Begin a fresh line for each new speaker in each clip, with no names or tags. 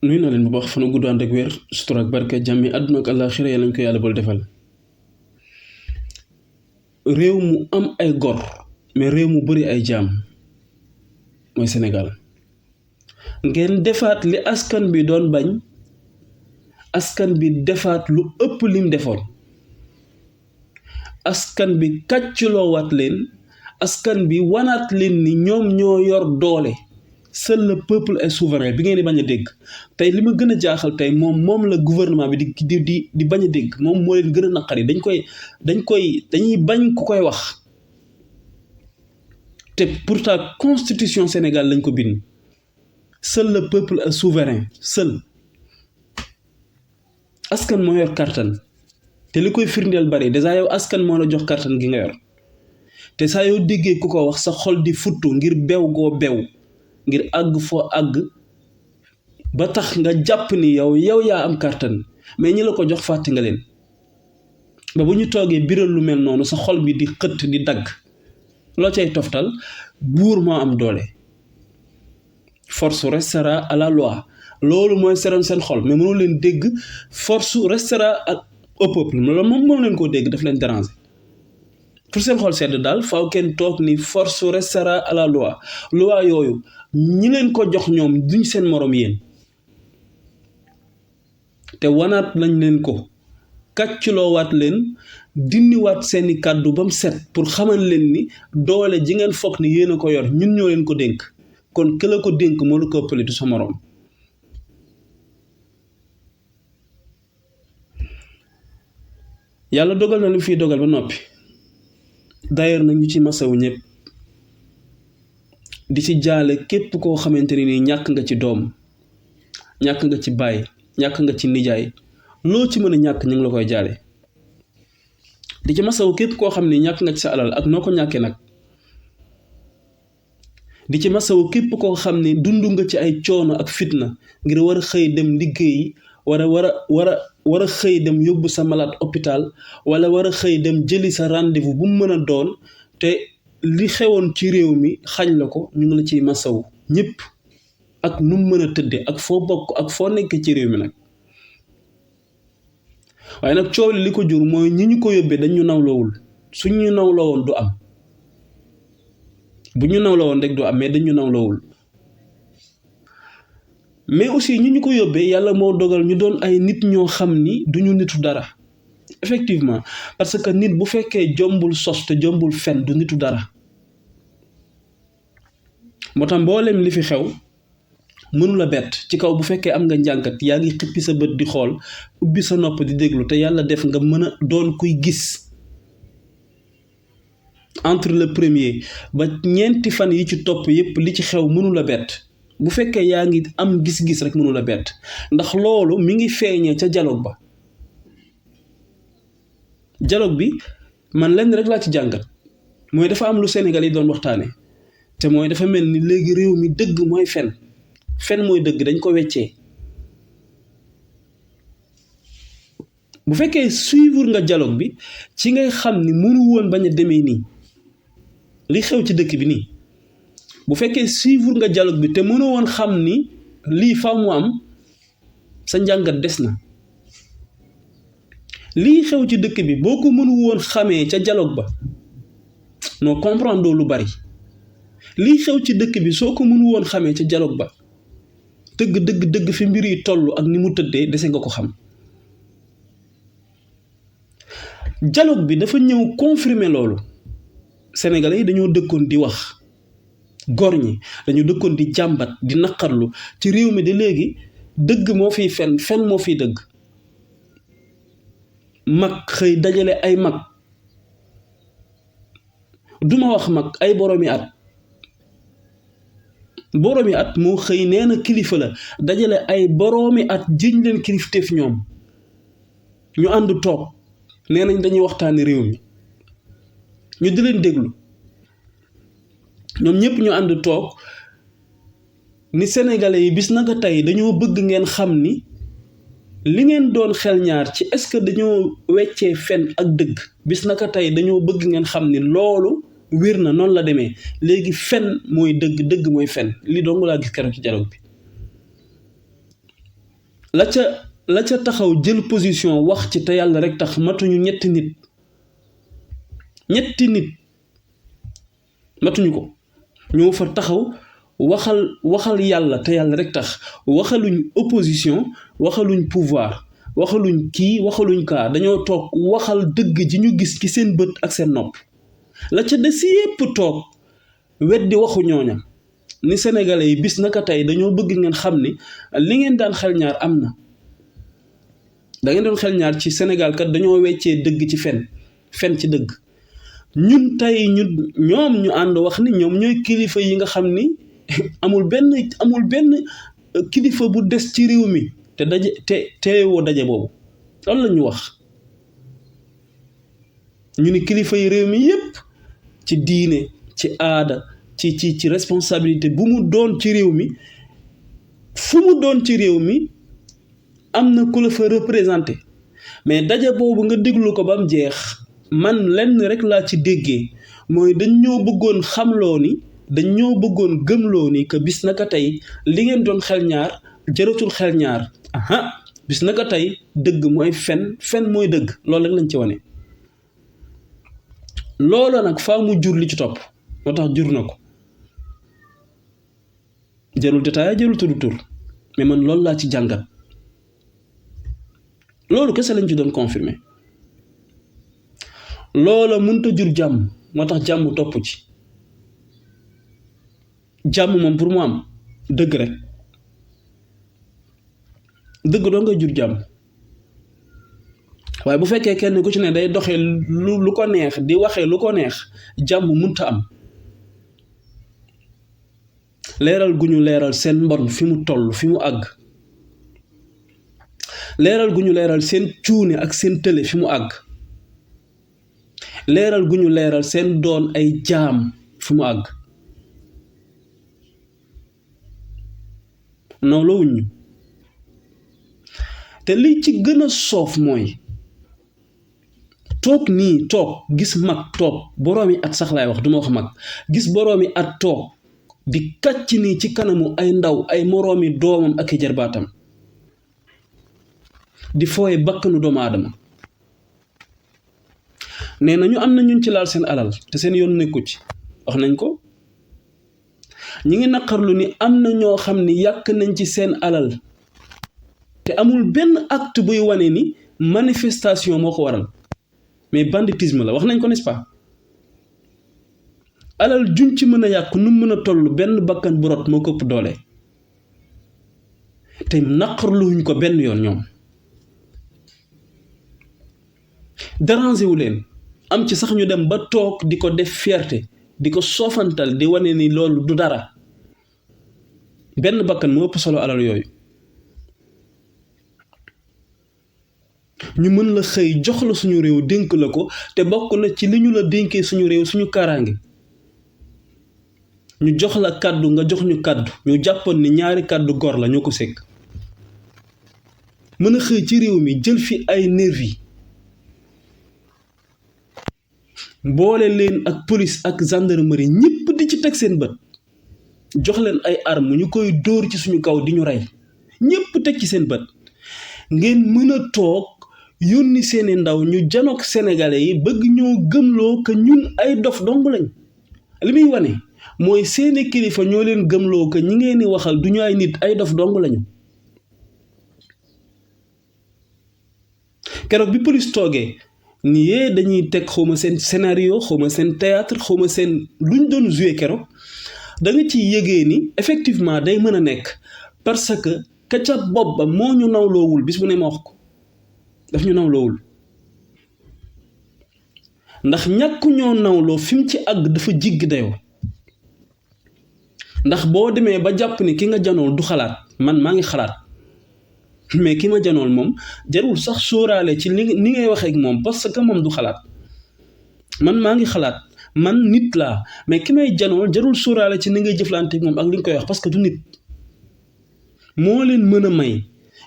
nuyu na leen bu baax fanu gudd ànd ak wér sutura ak barke jàmmi àdduna ak àllaaxira yàlla ñu ko yàlla bool defal réew mu am ay gor mais réew mu bari ay jaam mooy Sénégal ngeen defaat li askan bi doon bañ askan bi defaat lu ëpp lim defoon askan bi kàcculoowaat leen askan bi wanaat leen ni ñoom ñoo yor doole seul le peuple est souverain bi ngeen di bañ a dégg tey li ma gën a jaaxal tey moom la gouvernement bi di bañ a dégg moom moo leen gën a naqari dañuy bañ ku koy wax te pourtant constitution Sénégal lañ ko bind seul le peuple est souverain seul askan moo yor kàttan te li koy firndeel bari dèjà yow askan moo la jox kàttan gi nga yor te saa yoo déggee ku ko wax sa xol di futtu ngir bew goo bew ngir àgg foo àgg ba tax nga jàpp ni yow yaa am kàttan mais ñi la ko jox fàtte nga leen ba bu ñu toogee biral lu mel noonu sa xol bi di xëtt di dagg loo cay toftal buur moo am doole force restera à la loi loolu mooy seroon seen xol mais mënoo leen dégg force restera au peuple loolu moom mënoo leen koo dégg daf leen déranger pour seen xol sedd daal faaw kenn toog ni force restera à la loi yooyu ñi leen ko jox ñoom duñ seen moroom yéen te wanaat lañ leen ko kàcculoowaat leen dindiwaat seeni kàddu ba mu set pour xamal leen ni doole ji ngeen foog ni yéen a ko yor ñun ñoo leen ko dénk kon ki la ko dénk moo la ko ëppale du sa moroom yàlla dogal na lu fii dogal ba noppi d'ailleurs nag ñu ci masawu ñëpp di ci jaale képp koo xamante ni ñàkk nga ci doom ñàkk nga ci baay ñàkk nga ci nijaay loo ci mën a ñàkk ñu ngi la koy jaale di ci masawu képp koo xam ne ñàkk nga ci sa alal ak noo ko ñàkkee nag di ci masawu képp koo xam ne dund nga ci ay coono ak fitna ngir war a xëy dem liggéeyi war a xëy dem yóbbu sa malade hôpital wala war a xëy dem jëli sa rendez-vous bu mu mën a doon te li xewoon ci réew mi xañ la ko ñu ngi la ciy masawu ñëpp ak nu mu mën a tëdde ak foo bokk ak foo nekk ci réew mi nag waaye nag coow li ko jur mooy ñi ñu ko yóbbee dañ ñu nawloowul suñ ñu nawloo woon du am bu ñu nawloo woon rek du am mais dañ ñu nawloowul mais aussi ñi ñu ko yóbbee yàlla moo dogal ñu doon ay nit ñoo xam ni duñu nitu dara effectivement parce que nit bu fekkee jombul sos te jombul fen du nitu dara moo tax mboolem li fi xew mënula bett ci kaw bu fekkee am nga njàngat yaa ngi xippi sa bët di xool ubbi sa nopp di déglu te yàlla def nga mën a doon kuy gis entre le premier ba ñeenti fan yi ci topp yépp li ci xew mënula bett bu fekkee yaa ngi am gis-gis rek mënula bett ndax loolu mi ngi feeñee ca dialogue ba dialogue bi man lenn rek laa ci jàngat mooy dafa am lu Sénégal yi doon waxtaane te mooy dafa mel ni léegi réew mi dëgg mooy fen mooy dëgg dañ ko weccee bu fekkee suivre nga dialogue bi ci ngay xam ni mënu woon bañ a demee nii li xew ci dëkk bi nii bu fekkee suivre nga dialogue bi te mënu woon xam ni lii faaw mu am sa njàngat des na lii xew ci dëkk bi boo ko mënu woon xamee ca dialogue ba noo comprendre lu bari lii xew ci dëkk bi soo ko mënu woon xamee ca dialogue ba dëgg fi mbir yi toll ak ni mu tëddee dese nga ko xam dialogue bi dafa ñëw confirmer loolu sénégalais yi dañoo dëkkoon di wax góor ñi dañu dëkkoon di jàmbat di naqarlu ci réew mi di léegi dëgg moo fiy fen moo fiy dëgg mag xëy dajale ay mag duma wax mag ay boroomi at moo xëy nee na kilifa la dajale ay boroomi at jiñ leen kilifteef ñoom ñu ànd toog nee nañ dañuy waxtaani réew mi ñu di leen déglu ñoom ñëpp ñu ànd toog ni sénégalais yi bis naka tey dañoo bëgg ngeen xam ni li ngeen doon xel ñaar ci est-ce que dañoo weccee fen ak dëgg bis naka tey dañoo bëgg ngeen xam ni loolu wér na noonu la demee léegi fen mooy dëgg mooy fen li dong laa gis keroog ci dialogue bi la ca taxaw jël position wax ci te yàlla rek tax matuñu ñetti nit matuñu ko ñoo fa taxaw waxal yàlla te yàlla rek tax waxaluñ opposition waxaluñ pouvoir waxaluñ kii waxaluñ kaa dañoo toog waxal dëgg ji ñu gis ci seen bët ak seen nopp la ca des yépp toog weddi waxu ñooña ni sénégalais yi bis naka tey dañoo bëgg ngeen xam ni li ngeen daan xel ñaar am na da ngeen doon xel ñaar ci Sénégal kat dañoo weccee dëgg ci fen ci dëgg ñun tey ñoom ñu ànd wax ni ñoom ñooy kilifa yi nga xam ni amul benn kilifa bu des ci réew mi te teewoo daje boobu loolu la ñu wax ñu ni kilifa yi réew mi yépp ci diine ci aada ci responsabilité bu mu doon ci réew mi fu mu doon ci réew mi am na ku la fa représenté mais daje boobu nga déglu ko ba mu jeex man lenn rek laa ci déggee mooy dañ ñoo bëggoon xamloo ni dañ ñoo bëggoon gëmloo ni que bis naka tey li ngeen doon xel ñaar jëratul xel ñaar bis naka tey dëgg mooy fen mooy dëgg loolu rek lañ ci wane. loolu nag faa mu jur li ci topp moo tax jur na ko jarul détail jarul tudd tur mais man loolu laa ci jàngat loolu kese lañ ci doon confirmer loola mënta jur jàmm moo tax jàmm topp ci jàmm moom pour mu am dëgg rek dëgg doo ngay jur jàmm waaye bu fekkee kenn ku ci ne day doxee lu ko neex di waxee lu ko neex jàmm mënta am leeral gu ñu leeral seen mbon fi mu toll fi mu àgg leeral gu ñu leeral seen cuune ak seen tële fi mu àgg leeral gu ñu leeral seen doon ay jaam fi mu àgg nawlawuñ ñu te li ci gën a soof mooy toog gis mag toog boroomi at sax laay wax duma wax mag gis boroomi at toog di kàcc nii ci kanamu ay ndaw ay moroomi doomam ak i jarbaatam di fooye bakkanu doomu aadama nee nañu am na ñun ci laal seen alal te seen yoon nekku ci wax nañ ko ñi ngi naqarlu ni am na ñoo xam ni yàq nañ ci seen alal te amul benn acte buy wane ni manifestation moo ko waral mais banditisme la wax nañ ko n'est-ce pas alal juñ ci mën a yàq nu mën a toll benn bakkan bu rot moo ko ëpp doole te naqarluwuñ ko benn yoon ñoom dérangé wu leen am ci sax ñu dem ba toog di ko def fierté di ko soofantal di wane ni loolu du dara benn bakkan moo ëpp solo alal yooyu ñu mën la xëy jox la suñu réew dénk la ko te bokk na ci li ñu la dénkee suñu réew suñu kaaraange ñu jox la kàddu nga jox ñu kàddu ñu jàppoon ni ñaari kàddu gor la ñoo ko sekk mën a xëy ci réew mi jël fi ay nervi boole leen ak police ak gendarmerie ñëpp di ci teg seen bët jox leen ay armes ñu koy dóor ci suñu kaw di ñu rey ñëpp teg ci seen bët ngeen mën a toog yónni seeni ndaw ñu janook sénégalais yi bëgg ñoo gëmloo que ñun ay dof dong lañ li muy wane mooy seeni kilifa ñoo leen gëmloo que ñi ngeen di waxal du ñu ay nit ay dof dong lañu. keroog bi police toogee ni yee dañuy teg xawma seen scénario xawma seen théâtre xawma seen luñ doon joué keroog da nga ciy yëgee ni effectivement day mën a nekk parce que ka ca bopp ba moo ñu nawloowul bis bu ne ma wax ko daf ñu nawloowul ndax ñàkk ñoo nawloo fi mu ci àgg dafa jigg dayoo ndax boo demee ba jàpp ni ki nga janool du xalaat man maa ngi xalaat mais ki ma janool moom jarul sax sóoraale ci ni ngay waxee ak moom parce que moom du xalaat man maa ngi xalaat man nit laa mais ki may janool jarul sóoraale ci ni ngay jëflante ak moom ak li nga koy wax parce que du nit moo leen mën a may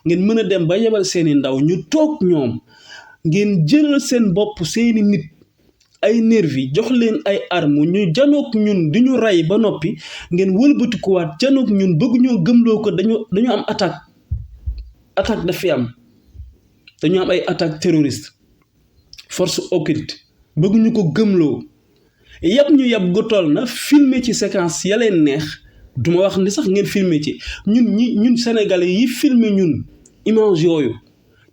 ngeen mën a dem ba yebal seeni ndaw ñu toog ñoom ngeen jëlal seen bopp seeni nit ay nervi jox leen ay armes ñu janook ñun di ñu rey ba noppi ngeen wëlbatikuwaat janook ñun bëgg ñoo gëmloo ko dañu am attaque attaque daf fi am dañu am ay attaque terroriste force occulte bëgg ñu ko gëmloo yab ñu yab gu toll na filmer ci séquence ya leen neex duma wax ni sax ngeen filmer ci ñun sénégalais yi filmer ñun image yooyu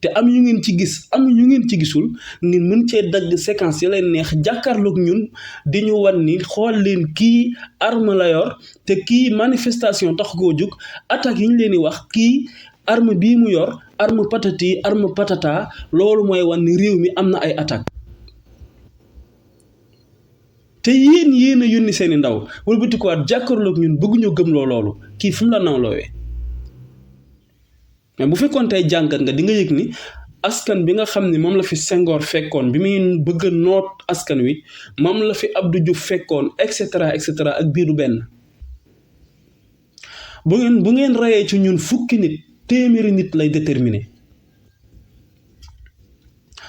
te am yu ngeen ci gis am yu ngeen ci gisul ngeen mën cee dagg séquence ya leen neex jàkkaarloog ñun di ñu wan ni xool leen kii arme la yor te kii manifestation tax koo jóg attaque yi ñu leen di wax kii arme bii mu yor arme patati arme patata loolu mooy wan ni réew mi am na ay attaque te yéen a yónni seeni ndaw wëlbatikuwaat jàkkaarloog ñun bëgguñoo gëm loolu kii fu mu la nawloowee mais bu fekkoon tey jàngat nga di nga yëg ni askan bi nga xam ne moom la fi Senghor fekkoon bi muy bëgg a noot askan wi moom la fi Abdou Diouf fekkoon et cetera ak biiru benn bu ngeen rayee ci ñun fukki nit téeméeri nit lay déterminer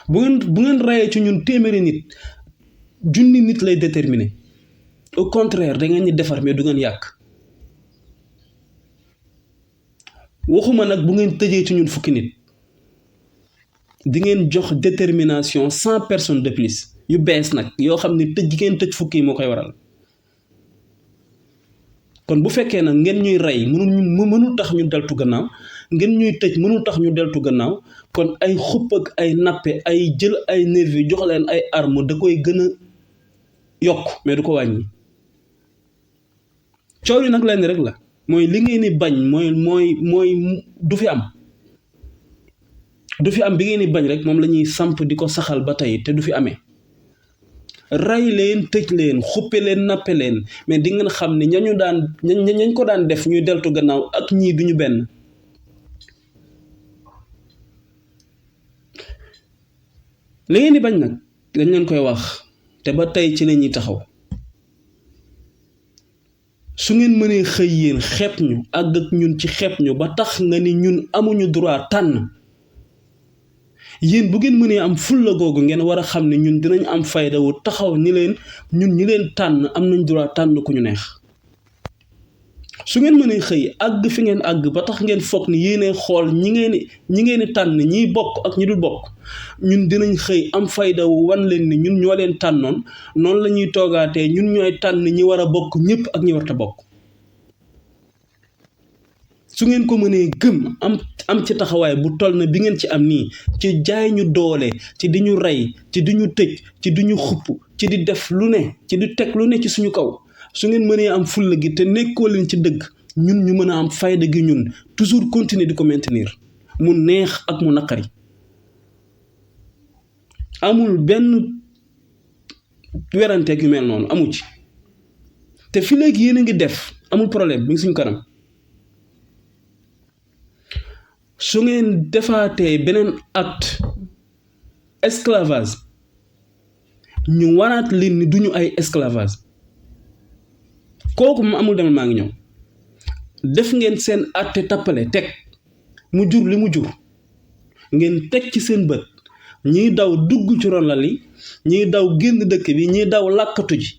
bu ngeen rayee ci ñun téeméeri nit junni nit lay déterminer au contraire da ngeen ñi defar mais du ngeen yàq waxuma nag bu ngeen tëjee ci ñun fukki nit di ngeen jox détermination 100 personnes de plus yu bees nag yoo xam ne tëj gi ngeen tëj fukki yi moo koy waral kon bu fekkee nag ngeen ñuy rey mënul tax ñu deltu gannaaw ngeen ñuy tëj mënul tax ñu deltu gannaaw kon ay xupp ak ay nappe ay jël ay nervi jox leen ay arme da koy gën a yokk mais du ko wàññi coow li nag leen rek la mooy li ngeen di bañ mooy du fi am bi ngeen di bañ rek moom la ñuy samp di ko saxal ba tey te du fi amee ray leen tëj leen xuppe leen nappe leen mais di ngeen xam ne ñañ ko daan def ñuy deltu gannaaw ak ñii duñu benn li ngeen di bañ nag dañ leen koy wax te ba tey ci la ñuy taxaw su ngeen mënee xëy yéen xeeb ñu àgg ak ñun ci xeeb ñu ba tax nga ni ñun amuñu droit tànn yéen bu ngeen mënee am fulla googu ngeen war a xam ne ñun dinañ am fayda wu taxaw ni leen ñun ñi leen tànn am nañ droit tànn ku ñu neex su ngeen mënee xëy àgg fi ngeen àgg ba tax ngeen foog ni yéenee xool ñi ngeen di tànn ñiy bokk ak ñi dul bokk ñun dinañ xëy am fayda wu wan leen ni ñun ñoo leen tànnoon noonu la ñuy toogaatee ñun ñooy tànn ñi war a bokk ñëpp ak ñi warta bokk su ngeen ko mënee gëm am ci taxawaay bu toll na bi ngeen ci am nii ci jaay ñu doole ci di ñu rey ci di ñu tëj ci di ñu xupp ci di def lu ne ci di teg lu ne ci suñu kaw su ngeen mënee am fulla gi te nekkoo leen ci dëgg ñun ñu mën a am fayda gi ñun toujours continuer di ko maintenir mu neex ak mu naqari amul benn weranteeg yu mel noonu amu ci te fi léegi yéen a ngi def amul problème mi ngi suñu kanam su ngeen defaatee beneen acte esclavage ñu waraat leen ni duñu ay esclavage kooku mu amul demal maa ngi ñëw def ngeen seen acte tappale teg mu jur li mu jur ngeen teg ci seen bët ñiy daw dugg ci ron lal yi ñiy daw génn dëkk bi ñiy daw làkkatu ji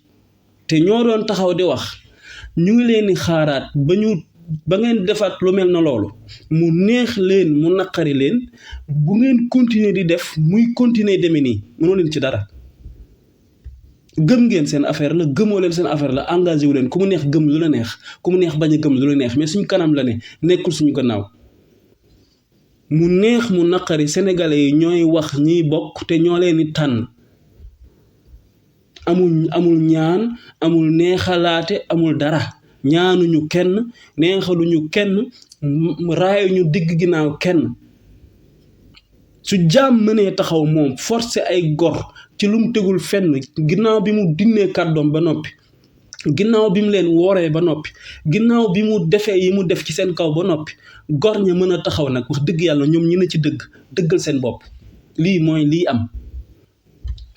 te ñoo doon taxaw di wax ñu ngi leen di xaaraat ba ngeen defaat lu mel na loolu mu neex leen mu naqari leen bu ngeen continuer di def muy continuer demee nii mënoo leen ci dara gëm ngeen seen affaire la gëmoo leen seen affaire la engagé wu leen ku mu neex gëm lu la neex ku mu neex bañ a gëm lu la neex mais suñu kanam la ne nekkul suñu gannaaw mu neex mu naqari sénégalais yi ñooy wax ñiy bokk te ñoo leen di tànn amul ñaan amul neexalaate amul dara ñaanuñu kenn neexaluñu kenn raayuñu digg ginnaaw kenn su jaam mënee taxaw moom forcé ay gor ci lu mu tegul fenn ginnaaw bi mu dinnee kàddoom ba noppi ginnaaw bi mu leen wooree ba noppi ginnaaw bi mu defee yi mu def ci seen kaw ba noppi gor ña mën a taxaw nag wax dëgg yàlla ñoom ñi ne ci dëggal seen bopp lii mooy lii am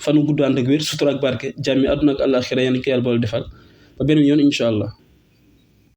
fanu gudd ànd ak wér sutura ak barke jàmmi àdduna ak àllaaxira yéen ko yàlla boole defal ba beneen yoon incha allah